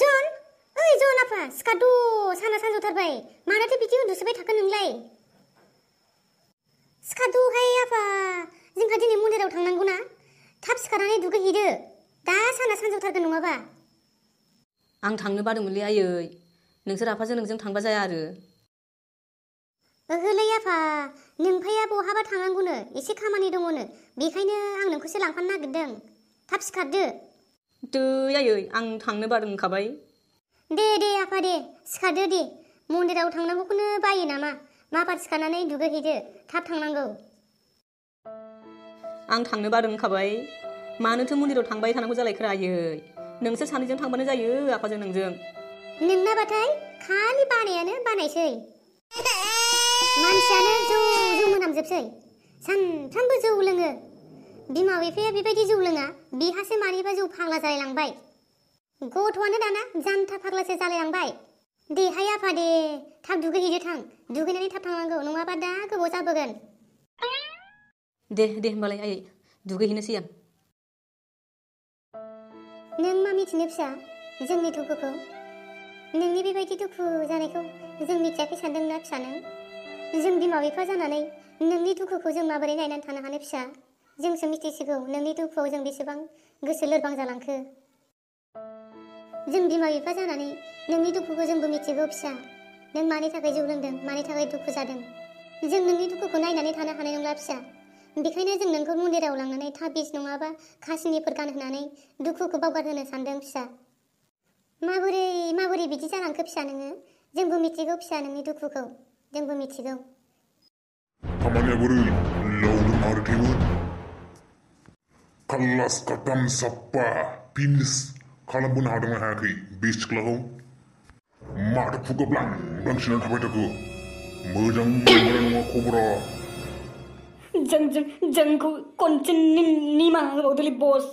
जन, ओइ जन आफा, सिखारद' साना सानजौथारबाय। मानोथो बिदि उन्दुसोबाय थाखो नोंलाय? सिखारद'हाय आफा, जोंहा दिनै मन्दिराव थांनांगौ ना। थाब सिखारनानै दुगैहैदो। दा साना सानजौथारगोन नङाबा। आं थांनो बादोंमोनलै आयै, नोंसोर आफाजों नोंजों थांबा जाया आरो। ओहोलै आफा, नोम्फाया बहाबा थांनांगौनो, एसे खामानि दङनो। बेखायनो आं नोंखौसो लांफानो नागिरदों। थाब सिखारदो। दै आयै, आं थांनो बादों होनखाबाय। दे आफा दे, सिखारदो दे। मन्दिराव थांनांगौखौनो बायो नामा? माबार सिखारनानै दुगैहैदो, थाब थांनांगौ। आं थांनो बादों होनखाबाय। मानोथो मन्दिराव थांबाय थानांगौ जालायखो आयै? नोंसोर सानैजों थांबानो जायो, आफाजों नोंजों। नोंनाबाथाय खालि बानायानो बानायसै। मानसियानो जौ मोनामजोबसै। सानफ्रामबो जौ लोङो। बिमा बिफाया बेबायदि जौ लोङा, बिहासो मानिबा जौ फाग्ला जालायलांबाय। गथ'आनो दाना जान्था फाग्लासो जालायलांबाय। देहाय आफा दे, थाब दुगैहैदो थां। दुगैनानै थाब थांनांगौ, नङाबा दा गोबाव जाबोगोन। दे होमबालाय आयै, दुगैहैनोसै आं। नों मा मिथिनो फिसा जोंनि दुखुखौ? नोंनि बेबायदि दुखु जानायखौ जों मिथियाखै सानदोंना फिसा नों? जों बिमा बिफा जानानै नोंनि दुखुखौ जों माबोरै नायनानै थानो हानो फिसा? जोंसो मिथिसिगौ नोंनि दुखुआव जों बेसेबां गोसो लोरबां जालांखो। जों बिमा बिफा जानानै नोंनि दुखुखौ जोंबो मिथिगौ फिसा। नों मानि थाखाय जौ लोंदों, मानि थाखाय दुखु जादों। जों नोंनि दुखुखौ नायनानै थानो हानाय नंला फिसा। बेखायनो जों नोंखौ मन्दिराव लांनानै थाबिस नङाबा खासिनिफोर गानहोनानै दुखुखौ बावगारहोनो सानदों फिसा। माबोरै बिदि जालांखो फिसा नोङो? जोंबो मिथिगौ फिसा नोंनि दुखुखौ, जोंबो मिथिगौ। खामानिया बोरै लावदों मारथेमोन? काल्लास काटाम साप्पा फिनिस खालामबोनो हादोंना हायाखै बे सिख्लाखौ? माथो खुगाब्लां बांसिनानो थाबाय थाखो? मोजां नंगौना नङा खबरा? जोंखौ खनसे निमाहा होबावदोलै बस।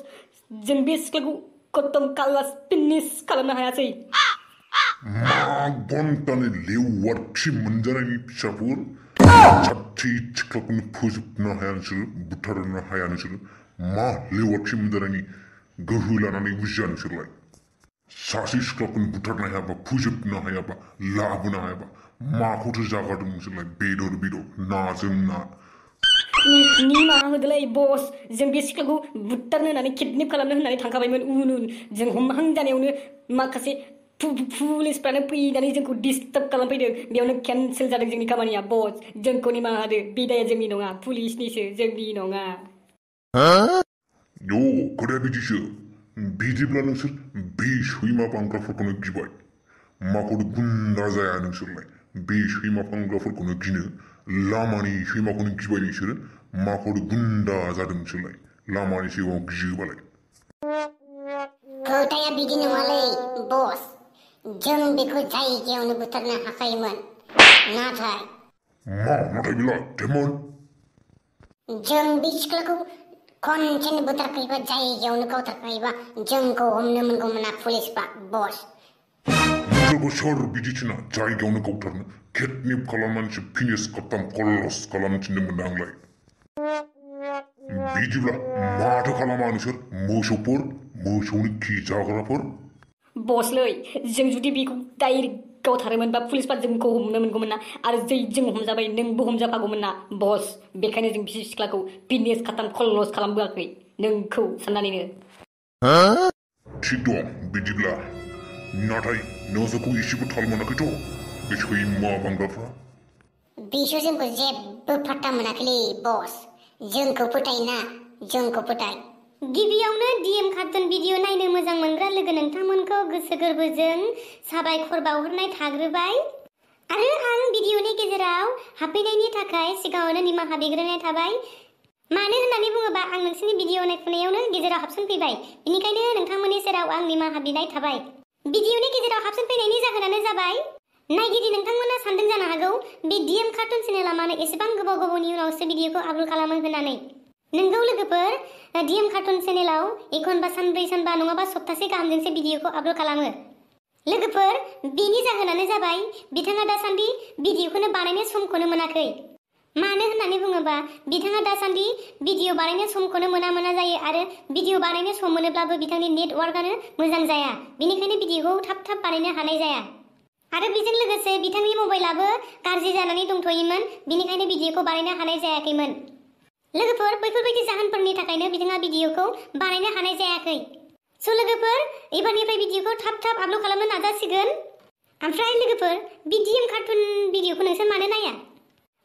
जों बे सिख्लाखौ खतम काल्लास फिनिस खालामनो हायासै। मा घन्टानि लेवारखि मोनजानायनि फिसाफोर? साथि सिख्लाखौनो फोजोबनो हाया नोंसोरो, बुथारनो हाया नोंसोरो। मा लेवारखि मोनजानायनि गोहो लानानै बुजिया नोंसोरलाय? सासे सिख्लाखौनो बुथारनो हायाबा, फोजोबनो हायाबा, लाबोनो हायाबा माखौथो जागारदों नोंसोरलाय? बेदर नाजों ना। निमाहा होदोलै बस, जों बे सिख्लाखौ बुथारनो होननानै किडनेप खालामनो होननानै थांखाबायमोन। उन जों हमहां जानायावनो माखासे पुलिसफ्रानो फैनानै जोंखौ डिस्टार्ब खालामफैदों। बेयावनो केन्सेल जादों जोंनि खामानिया बस। जोंखौ निमाहा होदो, बे दाया जोंनि नङा, पुलिसनिसो, जोंनि नङा। खोथाया बिदिसो। बिदिब्ला नोंसोर बे सैमा बांग्राफोरखौनो गिबाय। माखौथ' गुन्दा जाया नोंसोरलाय? बे सैमा बांग्राफोरखौनो गिनो, लामानि सैमाखौनो गिबाय नोंसोरो। माखौथ' गुन्दा जादों नोंसोरलाय लामानि सैमाखौ गियोबालाय? खोथाया बिदि नङालै बस। जों बेखौ जायगायावनो बुथारनो हाखायोमोन। नाथाय बेलाय थेमोन? जों बे सिख्लाखौ खनसेनो बुथारखायोबा, जायगायावनो गावथारखायोबा जोंखौ हमनो मोनगौमोन ना पुलिसफ्रा बस। नोंसोरखौ सोर बिदि थिना जायगायावनो गावथारनो? किडनेप खालामनानैसो फिनिस खालाम कलस खालामनो थिनदोंमोन आंलाय। बिदिब्ला माथो खालामा नोंसोर मोसौनि खि जाग्राफोर? बसलै, जों जुदि बेखौ डाइरेक्ट गावथारोमोनबा पुलिसफ्रा जोंखौ हमनो मोनगौमोन ना। आरो जों हमजाबाय, नोंबो हमजाफागौमोन ना बस। बेखायनो जों बि सिख्लाखौ फिनिस खालाम कलस खालामबोआखै, नोंखौ साननानैनो। थिग दं बिदिब्ला। नाथाय नोंसोरखौ एसेबो थाल मोनाखैथ' बे सैमा बांग्राफ्रा? बिसोर जोंखौ जेबो फात्ता मोनाखैलै बस। जोंखौ फोथायना, जोंखौ फोथाय। गिबियावनो डिएम कार्टुन भिडिअ नायनो मोजां मोनग्रा लोगो नोंथांमोनखौ गोसो गोरबोजों साबायखर बावहरनाय थाग्रोबाय। आरो आं भिडिअनि गेजेराव हाबफैनायनि थाखाय सिगाङावनो निमाहा बिग्रोनाय थाबाय। मानो होननानै बुङोबा आं नोंसोरनि भिडिअ नायफुनायावनो गेजेराव हाबसनफैबाय। बेनिखायनो नोंथांमोननि सेराव आं निमाहा बिनाय थाबाय। भिडिअनि गेजेराव हाबसनफैनायनि जाहोनानो जाबाय, नायगिरि नोंथांमोना सानदों जानो हागौ बे डिएम कार्टुन चेनेला मानो एसेबां गोबावनि उनावसो भिडिअखौ आपल'ड खालामो होननानै। नोंगौ लोगोफोर, डिएम कार्टुन चेनेलाव एखनबा सानब्रै सानबा नङाबा सप्तासे गाहामजोंसो भिडिअखौ आपल'ड खालामो। लोगोफोर, बेनि जाहोनानो जाबाय बिथाङा दासान्दि भिडिअखौनो बानायनो समखौनो मोनाखै। मानो होननानै बुङोबा बिथाङा दासान्दि भिडिअ बानायनो समखौनो मोना जायो आरो भिडिअ बानायनो सम मोनोब्लाबो बिथांनि नेटवर्कआनो मोजां जाया बेनिखायनो भिडिअखौ थाब बानायनो हानाय जाया आरो बेजों लोगोसे बिथांनि मबाइलाबो गाज्रि जानानै दंथ'योमोन बेनिखायनो भिडिअखौ बानायनो हानाय जायाखैमोन लोगोफोर बैफोरबायदि जाहोनफोरनि थाखायनो बिथाङा भिडिअखौ बानायनो हानाय जायाखै स' लोगोफोर एबारनिफ्राय भिडिअखौ थाब आपल'ड खालामनो नाजासिगोन ओमफ्राय लोगोफोर बे डिएम कार्टुन भिडिअखौ नोंसोर मानो नाया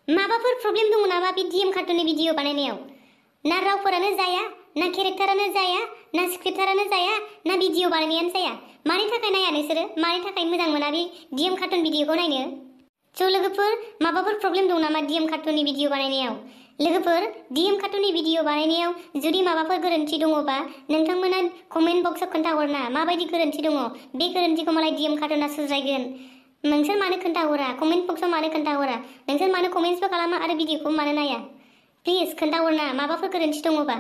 माबाफोर प्रब्लेम दङ नामा बे डिएम कार्टुननि भिडिअ बानायनायाव ना रावफोरानो जाया ना केरेक्टारानो जाया ना स्क्रिप्टारानो जाया ना भिडिअ बानायनायानो जाया मानि थाखाय नाया नोंसोरो मानि थाखाय मोजां मोना बे डिएम कार्टुन भिडिअखौ नायनो स' लोगोफोर माबाफोर प्रब्लेम दं नामा डिएम कार्टुननि भिडिअ बानायनायाव लोगोफोर डिएम कार्टुननि भिडिअ बानायनायाव जुदि माबाफोर गोरोन्थि दङबा नोंथांमोना कमेन्ट बक्सआव खोन्थाहरना माबायदि गोरोन्थि दङ बे गोरोन्थिखौ मालाय डिएम कार्टुना सुद्रायगोन नोंसोर मानो खोन्थाहरा कमेन्ट बक्सआव मानो खोन्थाहरा नोंसोर मानो कमेन्ट्सबो खालामा आरो भिडिअखौ मानो नाया प्लिज खोन्थाहरना माबाफोर गोरोन्थि दङबा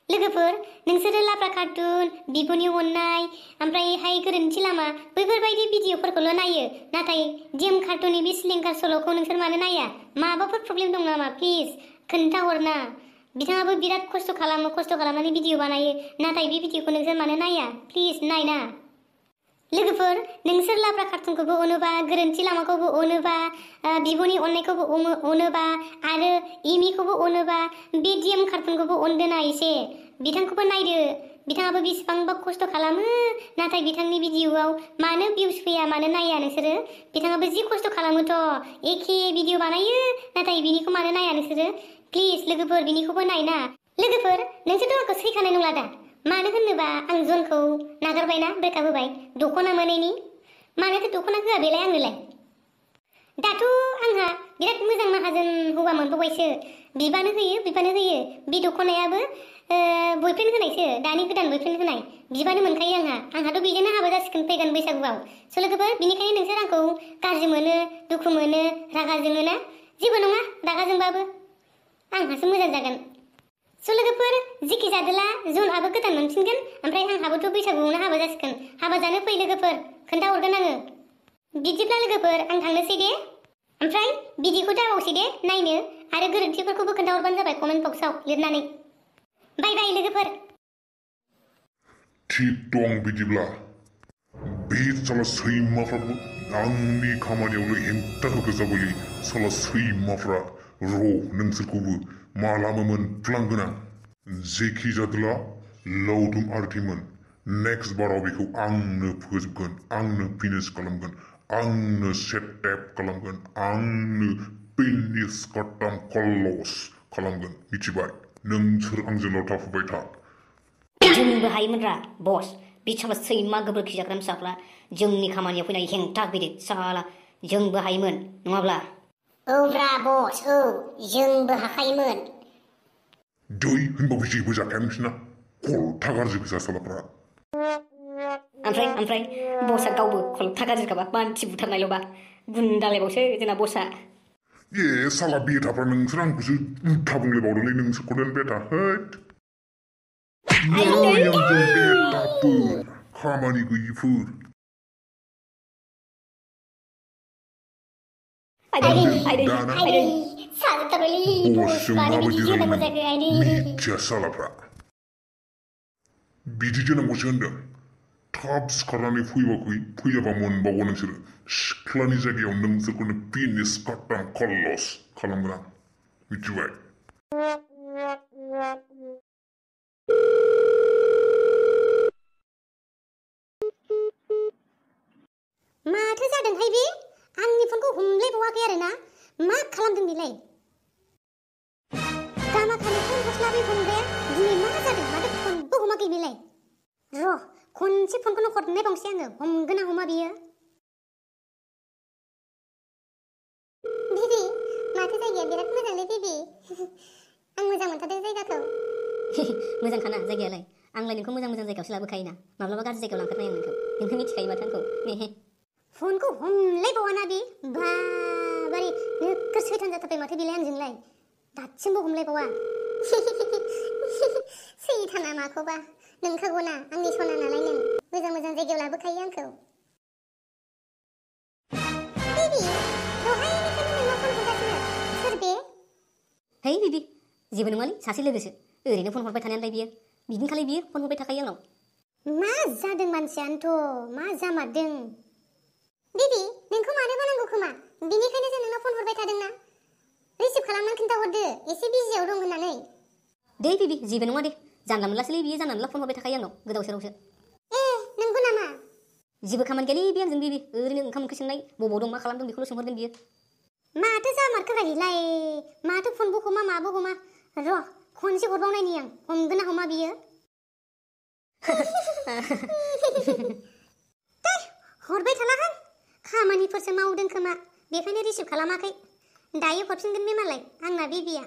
लोगोफोर नोंसोरो लाब्रा कार्टुन बिब'नि अननाय ओमफ्रायहाय गोरोन्थि लामा बैफोरबायदि भिडिअफोरखौल' नायो नाथाय डिएम कार्टुननि बे सिलिंखार सल'खौ नोंसोर मानो नाया माबाफोर प्रब्लेम दं नामा प्लिज खोन्थाहरना बिथाङाबो बिराद खस्थ' खालामनानै भिडिअ बानायो नाथाय बे भिडिअखौ नोंसोर मानो नाया प्लिज नायना लोगोफोर नोंसोर लाब्रा कार्टुनखौबो अनोबा गोरोन्थि लामाखौबो अनोबा बिब'नि अननायखौबो अनोबा आरो इमिखौबो अनोबा बे डिएम कार्टुनखौबो अनदोना एसे बिथांखौबो नायदो बिथाङाबो बेसेबांबा खस्थ' खालामो नाथाय बिथांनि भिडिअआव मानो भिउस फैया मानो नाया नोंसोरो बिथाङाबो जि खस्थ' खालामोथ' एखे भिडिअ बानायो नाथाय बिनिखौ मानो नाया नोंसोरो प्लिज लोगोफोर बिनिखौबो नायना लोगोफोर नोंसोरथ' आंखौ सैखानाय नंला दा मानो होनोबा आं जनखौ नागारबायना ब्रेकआप होबाय दख'ना मोनैनि मानोथो दख'ना होआ बेलाय आंनोलाय दाथ' आंहा बिराद मोजां माहाजोन हौवा मोनबावबायसो बिबानो होयो बे दख'नायाबो बयफ्रेन्ड होनायसो दानि गोदान बयफ्रेन्ड होनाय बिबानो मोनखायो आंहाथ' बेजोंनो हाबा जासिगोन फैगोन बैसागुआव स' लोगोफोर बिनिखायनो नोंसोर आंखौ गाज्रि मोनो दुखु मोनो रागा जोङो ना जेबो नङा रागा जोंबाबो आंहासो मोजां जागोन स' लोगोफोर जेखि जादोला जनआबो गोदान मोनफिनगोन ओमफ्राय आंहाबोथ' बैसागुआवनो हाबा जासिगोन हाबा जानो फै लोगोफोर खोन्थाहरगोन आङो बिदिब्ला लोगोफोर आं थांनोसै दे ओमफ्राय बिदिखौ दाबावसै दे नायनो आरो गोरोन्थिफोरखौबो खोन्थाहरबानो जाबाय कमेन्ट बक्सआव लिरनानै बाय बाय लोगोफोर थिग दं बिदिब्ला बे साला सैमाफ्राबो आंनि खामानियावनो हेंथा होगोजाबोलै साला सैमाफ्रा र' नोंसोरखौबो मालाबा मोनफ्लांगोन आं जेखि जादोला लावदुम आर्थिमोन नेक्स्ट बाराव बेखौ आंनो फोजोबगोन आंनो फिनिश खालामगोन आंनो सेट टेप खालामगोन आंनो फिनिश काटाम कलस खालामगोन मिथिबाय नोंसोर आंजों थाफाबाय था जोंबो हायोमोनरा बस बे साला सैमा गोबोरखि जाग्रा फिसाफ्रा जोंनि खामानियाव फैनाय हेंथा होफैदो साला जोंबो हायोमोन नङाब्ला औब्रा बस औ जोंबो हाखायोमोन दै होनबाबो जेबो जाखाया नोंसिना खलथा गाज्रि गोजा सालाफ्रा ओमफ्राय बसआ गावबो खलथा गाज्रिखाबा मानसि बुथारनायल'बा गुन्दालायबावसो जोंना बसआ ए साला बेटाफ्रा नोंसोर आंखौसो उल्था बुंलायबावदोंलै नोंसोरखौनो बेटा हैट बेटाफोर खामानि गैयिफोर बसजों माबायदि रायलायनांगौ मिथिया सालाफ्रा बिदि जानांगौसो होनदों थाब सिखारनानै फैयाबा मोनबावो नोंसोरो सिख्लानि जायगायाव नोंसोरखौनो फिनिश काटाम कलस खालामगोन आं मिथिबाय माथो जादोंहाय बे आंनि फनखौ हमलायबावाखै आरो ना मा खालामदों बेलाय गामाखालि फन हरस्ला बे हमग्राया दिनै मा जादों माथो फनबो हमाखै बेलाय र' खनसे फनखौनो हरनाय बावसै आङो हमगोन ना हमा बियो बेबि माथो जायगाया बिराद मोजांलै बेबि आं मोजां मोनथारदों जायगाखौ मोजांखाना जायगायालाय आंलाय नोंखौ मोजां जायगायावसो लाबोखायोना माब्लाबा गाज्रि जायगायाव लांफेरनाय आं नोंखौ मिथिखायो माथो आंखौ फनखौ हमलायबावाना बे बाबारे नोगोर सैथान जाथारबाय माथो बेलाय आंजोंलाय दासिमबो हमलायबावा सैथाना माखौबा नोंखागौना आंनि सना नालाय नों मोजां जायगायाव लाबोखायो आंखौ बेबि दहायनिफ्रायनो नोंनाव फन हरगासिनो सोर बे जेबो नङालै सासे लोगोसो ओरैनो फन हरबाय थानायालाय बियो बिदिनोखालाय बियो फन हरबाय थाखायो आंनाव मा जादों मानसियानोथ' मा जामारदों बेबि नोंखौ मानोबा नांगौ खोमा बिनिखायनो जों नोंनाव फन हरबाय थादोंना रिसिभ खालामनानै खिन्थाहरदो एसे बिजियाव दं होननानै दे बेबि जेबो नङा दे जानला मोनलासोलै बियो जानला मोनला फन हरबाय थाखायो आंनाव गोदाव सोरावसो नंगौ नामा जेबो खामानि गैयालै बे आंजों बेबि ओरैनो ओंखाम ओंख्रि सोंनाय बबाव दं मा खालामदों बेखौल' सोंहरगोन बियो माथो जामारखो बायदिलाय माथो फनबो हमा माबो हमा र' खनसे हरबावनायनि आं हमगोन ना हमा बियो हरबाय थालाहां खामानिफोरसो मावदों खोमा बेखायनो रिसिभ खालामाखै दायो हरफिनगोन बे मालाय आंना बेबिया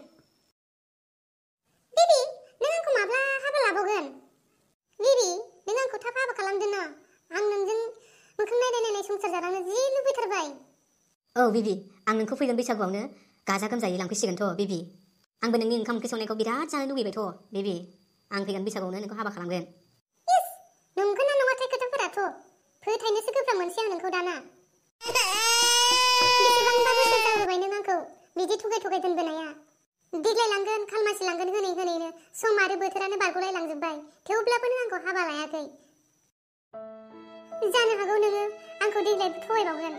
बेबि नों आंखौ माब्ला हाबा लाबावगोन बेबि नों आंखौ थाब हाबा खालामदो ना आं नोंजों मोखां नायलायनाय संसार जालांनो जि लुबैथारबाय औ बेबि आं नोंखौ फैगोन बैसागुआवनो गाजा गोमजायै लांफैसिगोनथ' बेबि आंबो नोंनि ओंखाम ओंख्रि संनायखौ बिराद जानो लुबैबायथ' बेबि आं फैगोन बैसागुआवनो नोंखौ हाबा खालामगोन इस नंगौना नङाथाय खोथाफोराथ' फोथायनोसो गोब्राब मोनसै आं नोंखौ दाना बेसेबांबा बोसोर जाबोबाय नों आंखौ बिदि थगाय थगाय दोनबोनाया देग्लायलांगोन खालमासि लांगोन होनै होनैनो सम आरो बोथोरानो बारग'लाय लांजोबबाय थेवब्लाबो नों आंखौ हाबा लायाखै जानो हागौ नोङो आंखौ देग्लायबो थगायबावगोन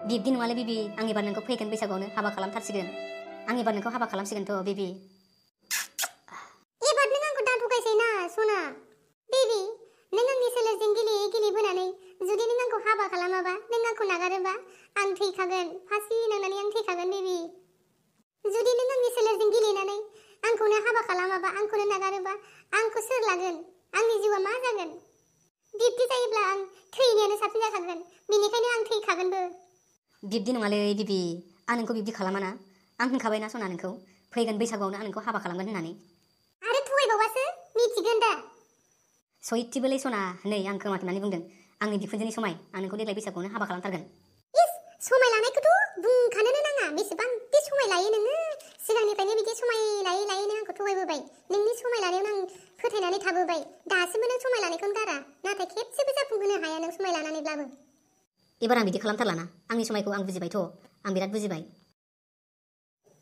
बिब्दि नङालै बेबि आं एबार नोंखौ फैगोन बैसागुआवनो हाबा खालामथारसिगोन आं एबार नोंखौ हाबा खालामसिगोनथ' बेबि एबार नों आंखौ दा थगायसै ना सना बेबि नों आंनि सोलेरजों गेलेयै गेलेबोनानै जुदि नों आंखौ हाबा खालामाबा नों आंखौ नागारोबा आं थैखागोन फासि नांनानै आं थैखागोन बेबि जुदि नों आंनि सोलेरजों गेलेनानै आंखौनो हाबा खालामाबा आंखौनो नागारोबा आंखौ सोर लागोन आंनि जिउआ मा जागोन बिब्दि जायोब्ला आं थैनायानो साबसिन जाखागोन बेनिखायनो आं थैखागोनबो बिब्दि नङालै बेबि आं नोंखौ बिब्दि खालामाना आं होनखाबायना सना नोंखौ फैगोन बैसागुआवनो आं नोंखौ हाबा खालामगोन होननानै आरो थगायबावबासो मिथिगोन दा सयथिबोलै सना नै आं खोमाथारनानै बुंदों आंनि बिखुनजोनि समाय आं नोंखौ देग्लाय बैसागुआवनो हाबा खालामथारगोन इस समाय लानायखौथ' बुंखानोनो नाङा बेसेबांदि समाय लायो नोङो सिगांनिफ्रायनो बिदि समाय लायै लायैनो आंखौ थगायबोबाय नोंनि समाय लानायावनो आं फोथायनानै थाबोबाय दासिमबो नों समाय लानायखौनो गारा नाथाय खेबसेबो जाफुंहोनो हाया नों समाय लानानैब्लाबो एबार आं बिदि खालामथारलाना आंनि समायखौ आं बुजिबायथ' आं बिराद बुजिबाय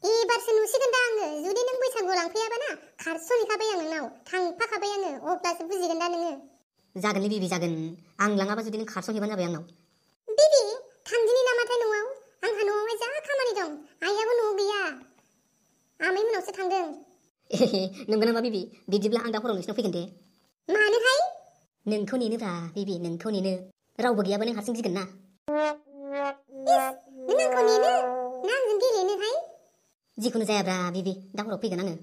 एबारसो नुसिगोन दा आङो जुदि नों बैसागुआव लांफैयाबा ना खारस'हैखाबाय आं नोंनाव थांफाखाबाय आङो अब्लासो बुजिगोन दा नोङो जागोनलै बेबि जागोन आं लाङाबा जुदि नों खारस'हैबानो जाबाय आंनाव बेबि थांदिनि नामाथाय न'आव आंहा न'आवहाय जा खामानि दं आइयाबो न'आव गैया आमाइमोनावसो थांदों नंगौ नामा बेबि बिब्दिब्ला आं दा हराव नोंसिनाव फैगोन दे मानोहाय नोंखौ नेनोब्रा बेबि नोंखौ नेनो रावबो गैयाबा नों हारसिं गिगोन ना नों आंखौ नेनो ना आंजों गेलेनोहाय जिखुनु जायाब्रा बेबि दा हराव फैगोन आङो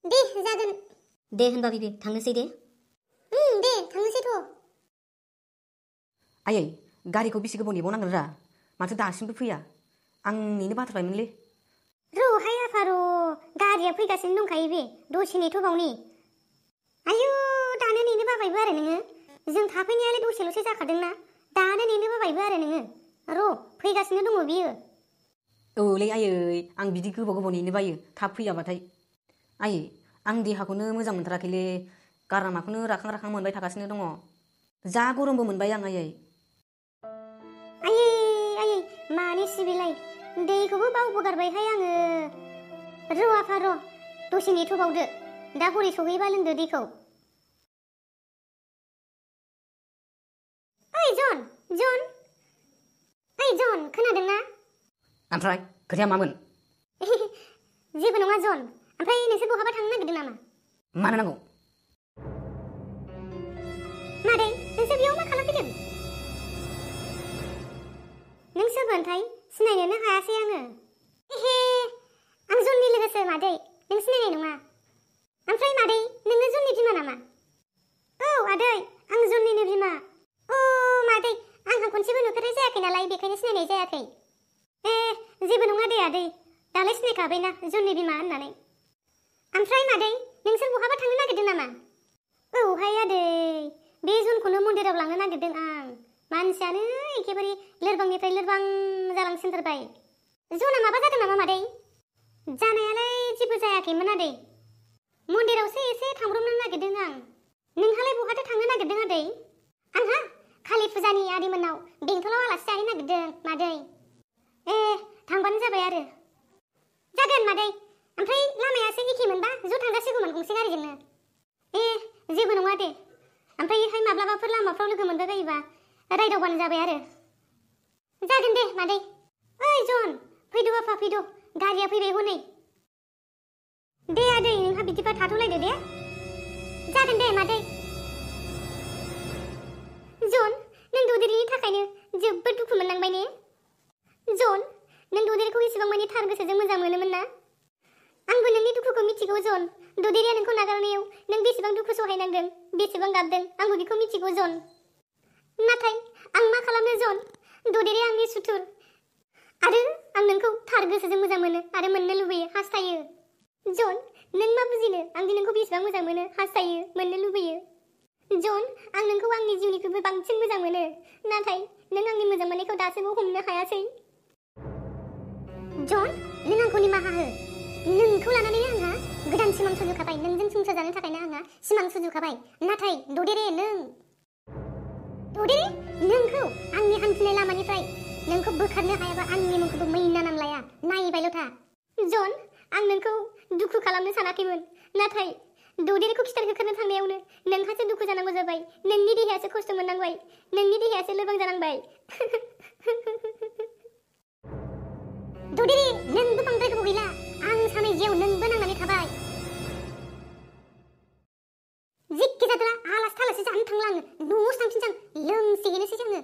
दे जागोन दे होनबा बेबि थांनोसै दे दे थांनोसैथ' आयै गारिखौ बेसे गोबाव नेबावनांगोन रा माथो दासिमबो फैया आं नेनो बाथारबायमोनलै र'हाय आफा र' गारिया फैगासिनो दंखायो बे दसे नेथ'बावनि आयु दानो नेनो बाबायबो आरो नोङो जों थाफैनायालाय दसेल'सो जाखादोंना दानो नेनो बाबायबो आरो नोङो र' फैगासिनो दङ बियो औलै आयै आं बिदि गोबाव नेनो बायो थाब फैयाबाथाय आयै आं देहाखौनो मोजां मोनथाराखैलै गारामाखौनो राखां राखां मोनबाय थागासिनो दङ जा गरमबो मोनबाय आं आयै आयै मानि सिबिलाय दैखौबो बावबोगारबायहाय आङो र' आफा र' दसे नेथ'बावदो दा हरै सहैबा लोंदो दैखौ ओइ जन खोनादोंना ओमफ्राय खोथाया मामोन जेबो नङा जन ओमफ्राय नोंसोर बहाबा थांनो नागिरदों नामा मानो नांगौ मादै नोंसोर बेयाव मा खालामफैदों नों सोरमोनथाय सिनायनोनो हायासै आङो आं जननि लोगोसो मादै नों सिनायनाय नङा ओमफ्राय मादै नोङो जननि बिमा नामा औ आदै आं जननिनो बिमा मादै आंहा खनसेबो नुफेरनाय जायाखै नालाय बेखायनो सिनायनाय जायाखै जेबो नङा दे आदै दालाय सिनायखाबायना जननि बिमा होननानै ओमफ्राय मादै नोंसोर बहाबा थांनो नागिरदों नामा औहाय आदै बे जनखौनो मन्दिराव लांनो नागिरदों आं मानसियानो एखेबारे लोरबांनिफ्राय लोरबां जालांसिनथारबाय जना माबा जादों नामा मादै जानायालाय जेबो जायाखैमोन आदै मन्दिरावसो एसे थांब्रबनो नागिरदों आं नोंहालाय बहाथो थांनो नागिरदों आदै आंहा कालि फुजानि आदैमोननाव बेंथलाव आलासि जाहैनो नागिरदों मादै थांबानो जाबाय आरो जागोन मादै ओमफ्राय लामायासो एखे मोनबा ज' थांजासिगौमोन गंसे गारिजोंनो। जेबो नङा दे। ओमफ्रायहाय माब्लाबाफोर लामाफ्राव लोगो मोनबाय बायोबा रायदावबानो जाबाय आरो। जागोन दे मादै। ओइ जन, फैद' बाफा फैद', गारिया फैबाय हनै। दे आदै, नोंहा बिदिबा थाथ'लायदो दे। जागोन दे मादै। जन, नों ददेरेनि थाखायनो जोबोद दुखु मोननांबाय ने? जन, नों ददेरेखौ एसेबां मानि थार गोसोजों मोजां मोनोमोन ना? आंबो नोंनि दुखुखौ मिथिगौ जन। ददेरेया नोंखौ नागारनायाव नों बेसेबां दुखु सहायनांदों, बेसेबां गाबदों, आंबो बेखौ मिथिगौ जन। नाथाय आं मा खालामनो जन? ददेरेया आंनि सुथुर। आरो आं नोंखौ थार गोसोजों मोजां मोनो आरो मोननो लुबैयो, हास्थायो। जन, नों मा बुजिनो आं दि नोंखौ बेसेबां मोजां मोनो, हास्थायो, मोननो लुबैयो। जन, आं नोंखौ आंनि जिउनिख्रुइबो बांसिन मोजां मोनो। नाथाय नों आंनि मोजां मोननायखौ दासिमबो हमनो हायासै। जन, नों आंखौ निमाहा हो। नोंखौ लानानै आंहा गोदान सिमां सुजुखाबाय। नोंजों संसार जानो थाखायनो आंहा सिमां सुजुखाबाय। नाथाय ददेरे, ददेरे, नोंखौ आंनि हान्थिनाय लामानिफ्राय नोंखौ बोखारनो हायाबा आंनि मुंखौबो मैना नामलाया। नायबायल' था। जन, आं नोंखौ दुखु खालामनो सानाखैमोन। नाथाय ददेरेखौ खिथेर होखारनो थांनायावनो नोंहासो दुखु जानांगौ जाबाय। नोंनि देहायासो खस्थ' मोननांबाय। नोंनि देहायासो लोरबां जानांबाय। ददेरे, नोंबो बांद्राय गोबाव गैला। आं सानै जियाव नोंबो नांनानै थाबाय। जिखि जादोला आलासि थालासि जानो थांला आङो। न'आवसो थांफिनसै आं। लोंसेहैनोसै आङो।